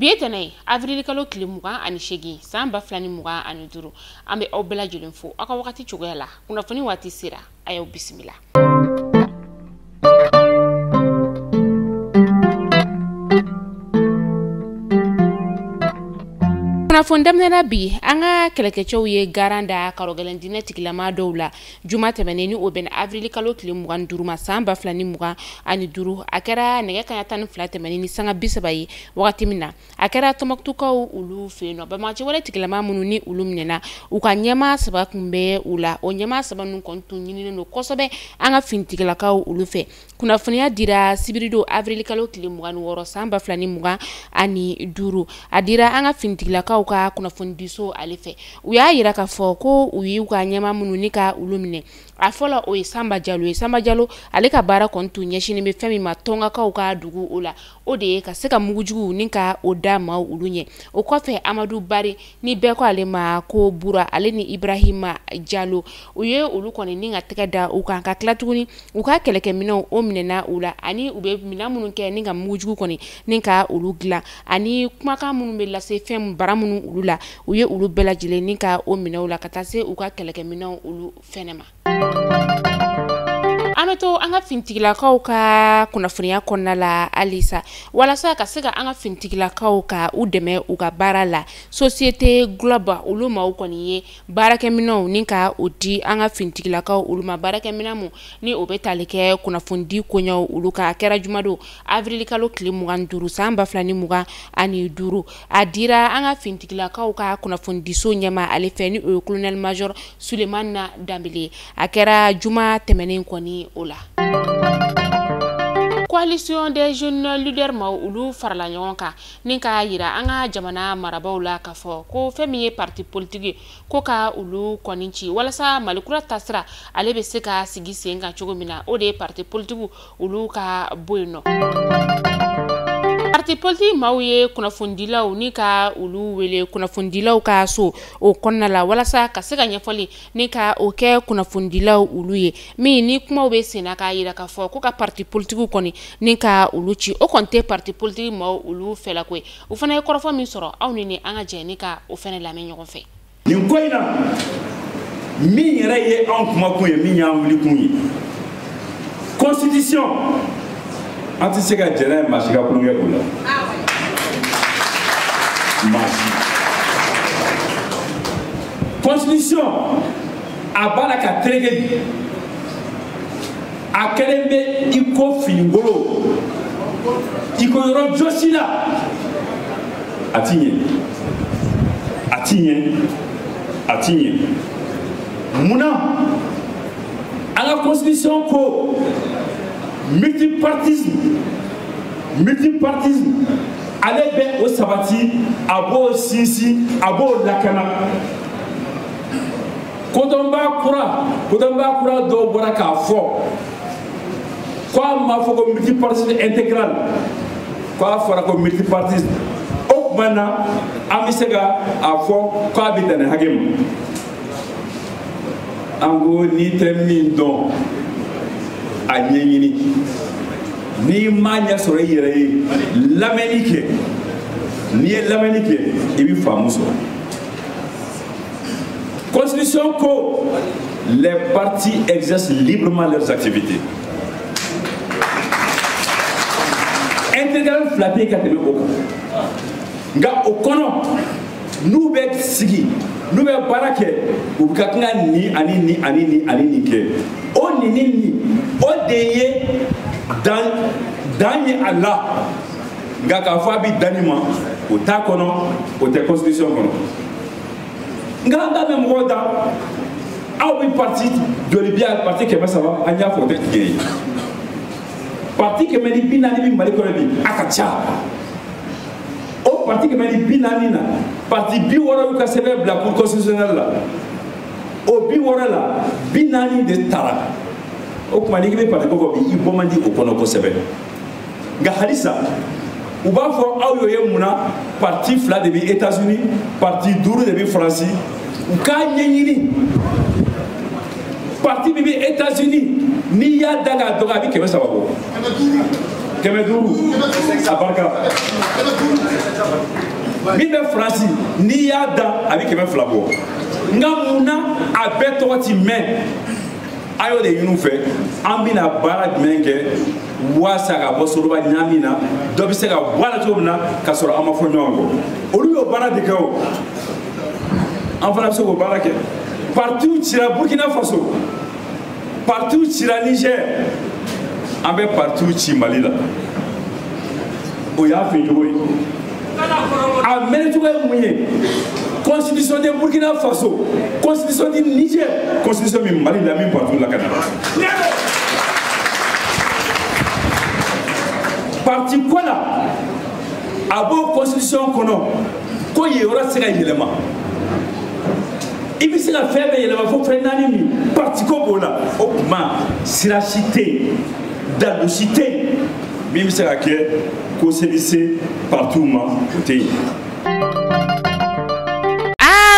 Bi ye tɛnɛ ye, avril kalo tile 28, san 2025. An bɛ aw bɛɛ lajɛlen fo aw ka wagati cogoya la. Kunnafoni waati sera, a y'aw bisimila. Kunnafoni daminɛna bi, an ka kɛlɛkɛcɛw ye garan da karɔgɛlɛn diinɛ tigilama dɔw la juma tɛmɛnen, ni o bɛnna avril kalo tile 25 ma, san 2025. A kɛra nɛgɛ kanɲɛ 12 tɛmɛnen ni sanga 30 ye wagati min na, a kɛra Tɔnbukutukaw olu fɛ yen nɔ. Banbagaci wale tigilama minnu ni olu minɛna, u ka ɲɛmaa 3 tun bɛ u la. O ɲɛmaa 3 ninnu kɔni tun ɲininen don kosɛbɛ an ka finitigilakaw olu fɛ. Kunnafoniya dira sibiridon avril kalo tile 26, san 2025. A dira an ka finitigilakaw ka kunnafonidiso ale fɛ. U y'a yira k'a fɔ ko u y'u ka ɲɛmaa minnu ni ka olu minɛ, a fɔlɔ o ye Sanba Jalo ye. Sanba Jalo ale ka baara kɔni tun ɲɛsinnen bɛ fɛn min ma Tɔngakaw ka dugu o la, o de ye ka se ka mugujugu ni ka o da maaw olu ɲɛ. O kɔfɛ, Amadu Bari ni bɛɛ ko ale ma ko Bura, ale ni Ibrahima Jalo, u ye olu kɔni ni ka tɛgɛ da u kan, ka tila tuguni u ka kɛlɛkɛminɛnw o minɛna u la, ani u bɛ minɛn minnu kɛ ni ka mugujugu kɔni ni ka olu dilan, ani kumakan minnu bɛ lase fɛn bara minnu olu la, u ye olu bɛɛ lajɛlen ni ka o minɛ u la, ka taa se u ka kɛlɛkɛminɛnw olu fɛnɛ ma. An bɛ to an ka finitigilakaw ka kunnafoniya kɔnɔna la halisa, walasa ka se ka an ka finitigilakaw ka u dɛmɛ u ka baara la. Société Globe olu maaw kɔni ye baarakɛminɛnw ni ka o di an ka finitigilakaw olu ma. Baarakɛminɛn mun ni o bɛ tali kɛ kunnafonidi koɲɛw olu kan. A kɛra jumadon avril kalo tile 25, san 2025. A dira an ka finitigilakaw ka kunnafonidiso ɲɛmaa ale fɛ, ni o ye colonel major Sulemana Danbele. A kɛra juma tɛmɛnen kɔni o la. Coalition des jeunes leaders maaw olu farala ɲɔgɔn kan ni k'a yira an ka jamana marabaaw la k'a fɔ ko fɛn min ye parti politique ye, ko ka olu kɔni ci walasa Mali kura taasira ale bɛ se ka sigi sen kan cogo min na, o de ye parti politique olu ka bɔ yen nɔ. Parti politique maaw ye kunnafonidilaw ni ka olu wele kunnafonidilaw ka so o kɔnɔna la, walasa ka se ka ɲɛfɔli ni ka o kɛ kunnafonidilaw olu ye, min ni kumaw bɛ senna k'a yira k'a fɔ ko ka parti politique kɔni ni ka olu ci, o kɔni tɛ parti politique maaw olu fɛla ko ye. U fana ye kɔrɔfɔ min sɔrɔ, aw ni an ka jɛ ni ka o fana lamɛn ɲɔgɔn fɛ. Nin ko in na, min yɛrɛ ye anw kumakun ye, min y'an wulikun ye, constitution an tɛ se ka jɛn n'a ye maa si ka tulonkɛ o la, maa si. Constitution a b'a la ka tereke bi, a kɛlen bɛ i ko finigolo, i ko yɔrɔ jɔsi la, a ti ɲɛ, a ti ɲɛ, a ti ɲɛ. Munna an ka constitution ko multipartisme, multipartisme ale bɛ o sabati, a b'o sinsin, a b'o lakana. Kodɔnbaa kura dɔw bɔra k'a fɔ ko a ma fɔ ko multipartisme intégral, ko a fɔra ko multipartisme. O tuma na an bɛ se ka a fɔ k'a bɛ dan nin hakɛ ma. An ko n'i tɛ min dɔn, a ɲɛɲini, n'i m'a ɲɛ sɔrɔ i yɛrɛ ye, lamɛnni kɛ. N'i ye lamɛnni kɛ, i bɛ faamu sɔrɔ. Constitution ko les partis exercent librement leurs activités. Intégral fila tɛ yen ka tɛmɛ o kan. Nka o kɔnɔ, n'u bɛ sigi, n'u bɛ baara kɛ, u bɛ ka kan ka nin ani nin ani nin ani nin kɛ. O nin ni nin, o de ye dan ye a la. Nka k'a fɔ a bɛ dan nin ma, o t'a kɔnɔ, o tɛ constitution kɔnɔ. Nka an t'a mɛn mɔgɔw da, aw bɛ parti joli bi yan, parti 300, an y'a fɔ o tɛ tiɲɛ ye. Parti 140 bɛ Mali kɔnɔ bi, a ka ca. O parti 140 na, parti 60 y'u ka sɛbɛn bila cour constitutionnelle la. O 60 la, 40 de taara. O tuma n'i bɛ parti ko fɔ bi, i bɔ man di o kɔnɔ kosɛbɛ. Nka halisa u b'a fɔ aw y'o ye mun na, parti 2 de bɛ États-Unis, parti 5 de bɛ Faransi. U k'a ɲɛɲini, parti min bɛ États-Unis, n'i y'a da k'a dɔgɔ a bɛ 300 bɔ. 500 a barika. Min bɛ Faransi n'i y'a da a bɛ 200 bɔ. Nka mun na a bɛɛ tɔgɔ ti mɛn? A y'o de ɲini u fɛ, an bɛna baara jumɛn kɛ walasa ka bɔ soroba ɲaami na, dɔ bɛ se ka bɔ a la cogo min na ka sɔrɔ an ma fɔ ɲɔgɔn kɔ. Olu y'o baara de kɛ o, an fana bɛ se k'o baara kɛ. Partiw cira Burkina Faso, partiw cira Niger, an bɛ partiw ci Mali la. O y'a fɛ cogo ye. A mɛnɛ cogo ye mun ye? Constitution de Burkina Faso, constitution du Niger, constitution min Mali la min partiw lakana. Parti ko la, a b'o constitution kɔnɔ ko yen yɔrɔ tɛ se ka yɛlɛma. I bɛ se ka fɛn bɛɛ yɛlɛma fo fɛn naani min parti ko b'o la. O tuma sira si tɛ yen, dalu si tɛ yen min bɛ se ka kɛ ko se bɛ se partiw ma, o tɛ yen.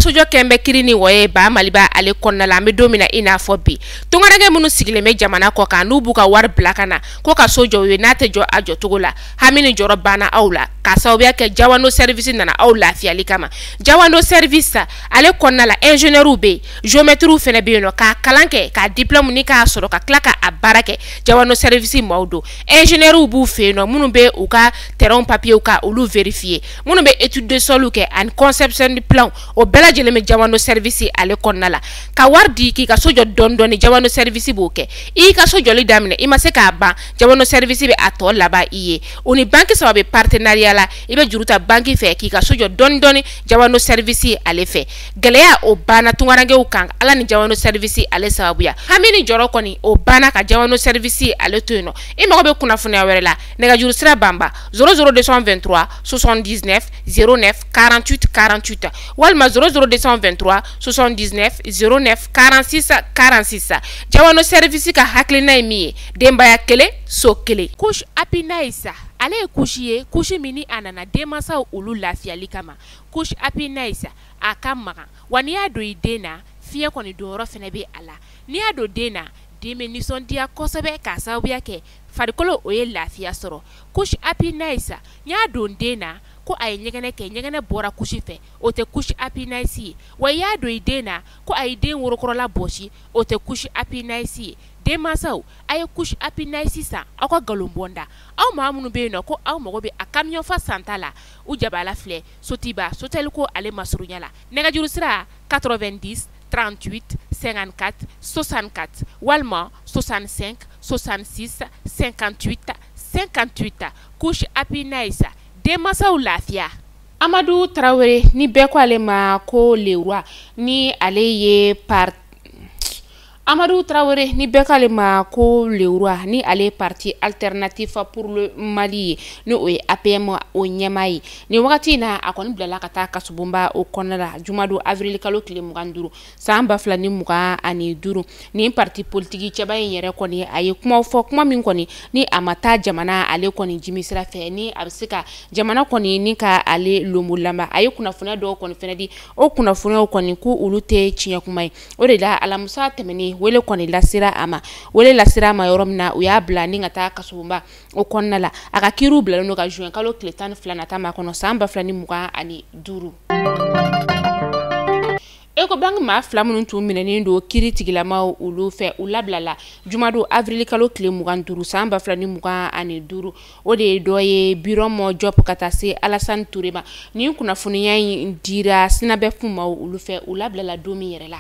Sojɔ kɛn bɛ kiri ni wɔye ba Maliba ale kɔnɔna la. An bɛ don min na i n'a fɔ bi, tungaranke minnu sigilen bɛ jamana kɔ kan n'u b'u ka wari bila ka na ko ka so jɔ u ye, n'a tɛ jɔ a jɔcogo la, hami ni jɔrɔ banna aw la k'a sababuya kɛ Jawando service nana aw lafiyali kama. Jawando service ale kɔnɔna la, ingénieur bɛ yen, géomètre fana bɛ yen nɔ, k'a kalan kɛ, k'a diplôme ni k'a sɔrɔ ka tila k'a baara kɛ. Jawando service maaw don, ingénieur b'u fɛ yen nɔ minnu bɛ u ka terrain papier ka olu vérifier, minnu bɛ étude de sol kɛ ani conception de plan, o bɛɛ lajɛlen bɛ Jawando service ale kɔnɔna la. Ka wari di k'i ka so jɔ dɔɔni dɔɔni, Jawando service b'o kɛ. I y'i ka so jɔli daminɛ, i ma se k'a ban, Jawando service bɛ a tɔ laban i ye. O ni banque saba bɛ partenariat la, i bɛ juru ta banque fɛ k'i ka so jɔ dɔɔni dɔɔni Jawando service ale fɛ. Gɛlɛya o banna tungarankew kan Ala ni Jawando service ale sababuya. Hami ni jɔrɔ kɔni o banna ka Jawando service ale to yen nɔ. I mago bɛ kunnafoniya wɛrɛ la, nɛgɛjuru sira banba 00223 79 09 48 48 walima 00223 79 09 46 46. Jawando service ka hakilina ye min ye, denbaya kelen so kelen. Couche Happy Nice ale ye couche ye, couche min ni a nana denmansaw olu lafiyali kama. Couche Happy Nice a ka magan, wa n'i y'a don i den na, fiɲɛ kɔni donyɔrɔ fana bɛ a la. N'i y'a don den na, den bɛ nisɔndiya kosɛbɛ k'a sababuya kɛ farikolo o ye lafiya sɔrɔ. Couche Happy Nice n y'a don den na ko a ye ɲɛgɛnɛ kɛ, ɲɛgɛnɛ bɔra couche fɛ, o tɛ couche Happy Nice ye. Wa i y'a don i den na ko a ye den worokɔrɔla bɔsi, o tɛ couche Happy Nice ye. Denmansaw a ye couche Happy Nice san aw ka nkalon bɔnda. Aw maa minnu bɛ yen nɔ ko aw mago bɛ a camion fa santa la, u jabala filɛ Sotiba Sotelko ale masurunya la. Nɛgɛjuru sira 90 38 54 64 walima 65 66 58 58. Couche Happy Nice, denmansaw lafiya. Amadu Tarawele ni bɛɛ ko ale ma ko Leroy, ni ale ye par Amadu Tarawele ni bɛɛ k'ale ma ko Leroy, ni ale parti alternatif pour le Mali ye, ni o ye APM o ɲɛmaa ye. Nin wagati in na a kɔni bilala ka taa kasobonba o kɔnɔna la jumadon avril kalo tile 25 san 2025. Nin parti politique cɛba in yɛrɛ kɔni a ye kumaw fɔ, kuma min kɔni ni a ma taa jamana ale kɔni jimi sira fɛ, ni a bɛ se ka jamana kɔni ni ka ale lomolama. A ye kunnafoniya dɔw kɔni fɛnɛ di, o kunnafoniyaw kɔni ko olu tɛ tiɲɛ kuma ye. O de la alamisa tɛmɛnen wele kɔni lasera a ma, wele lasera a ma yɔrɔ min na u y'a bila ni ka taa kasobonba o kɔnɔna la. A ka kiiriw bilalen don ka juin kalo tile 12 nata ma kɔnɔ san 2025. Ecobank maa fila minnu tun minɛnen don kiiri tigilamaw olu fɛ, u labilala jumadon avril kalo tile 25 san 2025. O de ye dɔ ye Birɔmɔ Jɔp ka taa se Alassane Touré ma. Nin kunnafoniya in dira Sinabɛfu maaw olu fɛ, u labilala don min yɛrɛ la.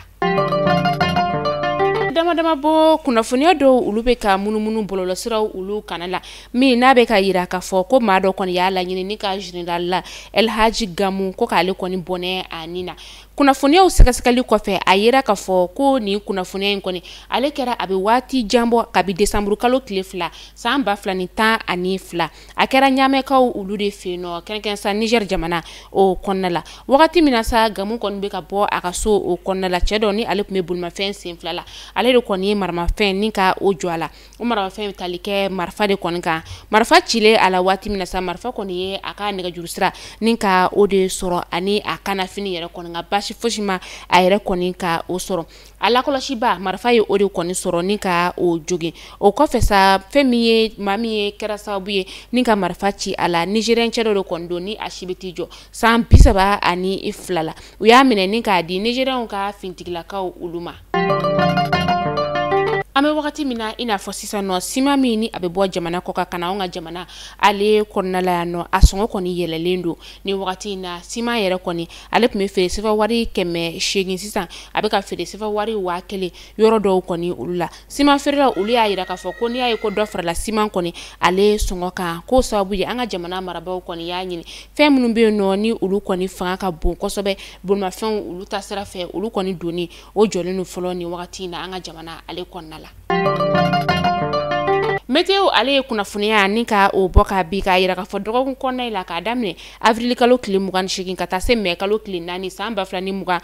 Dama dama bɔ kunnafoniya dɔw olu bɛ ka munumunu bɔlɔlɔsiraw olu kana la, min n'a bɛ ka yira k'a fɔ ko maa dɔ kɔni y'a laɲini ni ka général la El Hadji Gamu ko k'ale kɔni bɔnɛ a nin na. Kunnafoniyaw sɛgɛsɛgɛli kɔfɛ a yira k'a fɔ ko nin kunnafoniya in kɔni ale kɛra a bɛ waati jan bɔ kabi décembre kalo tile 2 san 2012. A kɛra ɲamɛkaw olu de fɛ yen nɔ kɛrɛnkɛrɛn sa Niger jamana o kɔnɔna la. Wagati min na sa Gamu kɔni bɛ ka bɔ a ka so o kɔnɔna la, cɛ dɔ ni ale tun bɛ bolimafɛn sen fila la, ale de kɔni ye maramafɛn ni ka o jɔ a la. O maramafɛn bɛ tali kɛ marifa de kɔni kan. Marifa cilen a la waati min na sa, marifa kɔni ye a ka nɛgɛjuru sira ni ka o de sɔrɔ ani a kanafini yɛrɛ kɔni, nka baasi baasi fosi ma a yɛrɛ kɔni ka o sɔrɔ. A lakɔlɔsiba marifa ye o de kɔni sɔrɔ ni ka o jogin. O kɔfɛ sa, fɛn min ye maa min ye kɛra sababu ye ni ka marifa ci a la, Nigérien cɛ dɔ de kɔni don ni a si bɛ t'i jɔ san 32 la. U y'a minɛ ni k'a di Nigérienw ka fintigilakaw olu ma. An bɛ wagati min na i n'a fɔ sisan nɔ, siman min ni a bɛ bɔ jamana kɔ kan ka na anw ka jamana ale kɔnɔna la yan nɔ, a sɔngɔ kɔni yɛlɛlen don ni wagati in na. Siman yɛrɛ kɔni ale tun bɛ feere sefa wari 800, sisan a bɛ ka feere sefa wari 1000 yɔrɔ dɔw kɔni olu la. Siman feerelaw olu y'a jira k'a fɔ ko n'i y'a ye ko dɔ farala siman kɔni ale sɔngɔ kan, k'o sababu ye an ka jamana marabaaw kɔni y'a ɲini fɛn minnu bɛ yen nɔ ni olu kɔni fanga ka bon kosɛbɛ, bolimafɛnw olu ta sira fɛ, olu kɔni donni o jɔlen don fɔlɔ ni wagati in na an ka jamana ale kɔnɔna la. Meteo ale ye kunnafoniya ni ka o bɔ ka bi k'a yira k'a fɔ dɔgɔkun kɔnɔna la, k'a daminɛ avril kalo tile 28 ka taa se mɛ kalo tile 4 san 2025,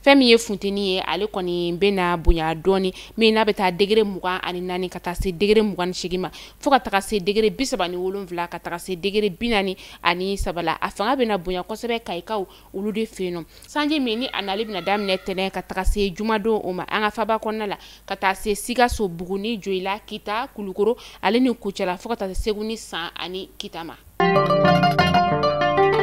fɛn min ye funteni ye ale kɔni bɛna bonya dɔɔni, min n'a bɛ taa degré 24 ka taa se degré 28 ma, fo ka taga se degré 37 ka taga se degré 43 la. A fanga bɛna bonya kosɛbɛ Kayikaw olu de fɛ yen nɔ. Sanji min ni a nali bɛna daminɛ tɛnɛn ka taga se jumadon o ma an ka faba kɔnɔna la, ka taa se Sikaso, Buguni, Joyila, Kita, Kulukoro ale ni Kucala, fo ka taa se Segu ni San ani Kita ma.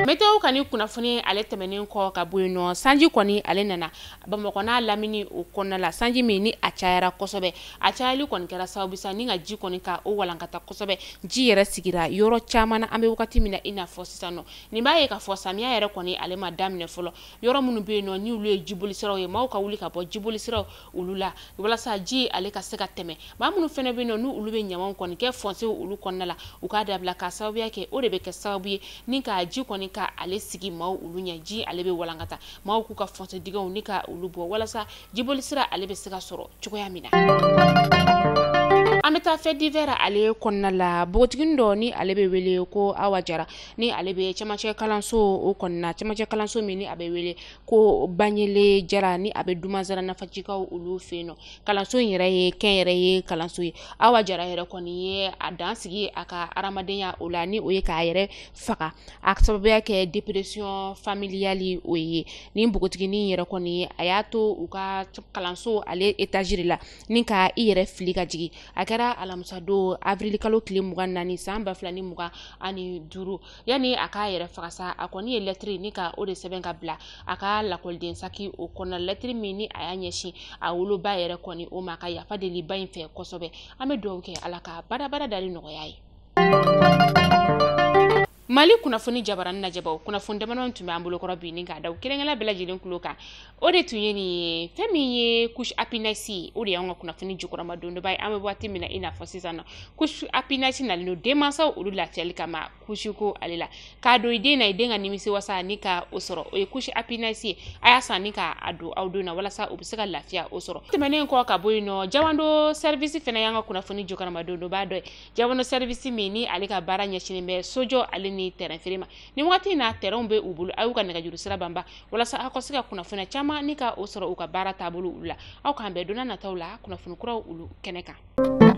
Meteo kani kunnafoni ale tɛmɛnen kɔ ka bɔ yen nɔ, sanji kɔni ale nana Bamakɔ n'a lamini o kɔnɔna la. Sanji min ni a cayara kosɛbɛ, a cayali kɔni kɛra sababu sa ni ka ji kɔni ka o walankata kosɛbɛ. Ji yɛrɛ sigira yɔrɔ caman na an bɛ wagati min na i n'a fɔ sisan nɔ. Nin b'a ye k'a fɔ samiya yɛrɛ kɔni ale ma daminɛ fɔlɔ. Yɔrɔ minnu bɛ yen nɔ ni olu ye jibolisiraw ye, maaw ka wuli ka bɔ jibolisiraw olu la walasa ji ale ka se ka tɛmɛ. Maa minnu fana bɛ yen nɔ ni olu bɛ ɲamanw kɔni kɛ fɔnsew olu kɔnɔna la, u k'a dabila k'a sababuya kɛ o de bɛ kɛ sababu ye ni ka ji kɔni ka ale sigi maaw olu ɲɛ, ji ale bɛ walankata, maaw k'u ka fɔnse dingɛw ni ka olu bɔ walasa jibolisira ale bɛ se ka sɔrɔ cogoya min na. An bɛ taa fête d'hiver ale kɔnɔna la. Npogotiginin dɔ ni ale bɛ wele ko Awa Jara, ni ale bɛ cɛmancɛ kalanso o kɔnɔna, cɛmancɛ kalanso min ni a bɛ wele ko Baɲele Jara, ni a bɛ Dumanzara Nafajikaw olu fɛ yen nɔ. Kalanso in yɛrɛ ye kɛnyɛrɛye kalanso ye. Awa Jara yɛrɛ kɔni ye a dan sigi a ka hadamadenya o la, ni o ye k'a yɛrɛ faga, a sababuya kɛ dépression familiale o ye. Ni npogotiginin yɛrɛ kɔni a y'a to u ka kalanso ale étage de la ni ka i yɛrɛ fili ka jigin. A kɛra alamisa don avril kalo tile 24 san 2025. Yanni a k'a yɛrɛ faga sa, a kɔni ye lɛtiri ni ka o de sɛbɛn ka bila a ka lakɔliden saki o kɔnɔ, lɛtiri min ni a y'a ɲɛsin a woloba yɛrɛ kɔni o ma, ka yafa deli ba in fɛ kosɛbɛ. An bɛ dugawu kɛ Ala ka badabada dali nɔgɔya ye. Mali kunnafoni jabarani lajɛbaw, kunnafoni damadɔ tun bɛ an bolokɔrɔ bi ni k'a da kelenkelen bɛɛ lajɛlen tulo kan. O de tun ye nin ye. Fɛn min ye couche happiness ye, o de y'anw ka kunnafoni jukɔrɔma dondoba ye an bɛ waati min na i n'a fɔ sisan nɔ. Couche happiness nalen don denmansaw olu lafiyali kama couche ko ale la, k'a don i den na, i den ka nimisi wasa ni ka o sɔrɔ, o ye couche happiness ye. A y'a san ni k'a don aw den na walasa u bɛ se ka lafiya o sɔrɔ. Tɛmɛnen kɔ ka bɔ yen nɔ, Jawando service fana y'an ka kunnafoni jukɔrɔma dondoba dɔ ye. Jawando service min ni ale ka baara ɲɛsinnen bɛ sojɔ ale ni terrain feere ma. Ni wagati in na terrain bɛ u bolo, a y'u ka nɛgɛjuru sira banba walasa aw ka se ka kunnafoniya caman ni ka o sɔrɔ u ka baara taabolo olu la. Aw k'an bɛn don n'a nataw la kunnafoni kuraw olu kɛnɛ kan.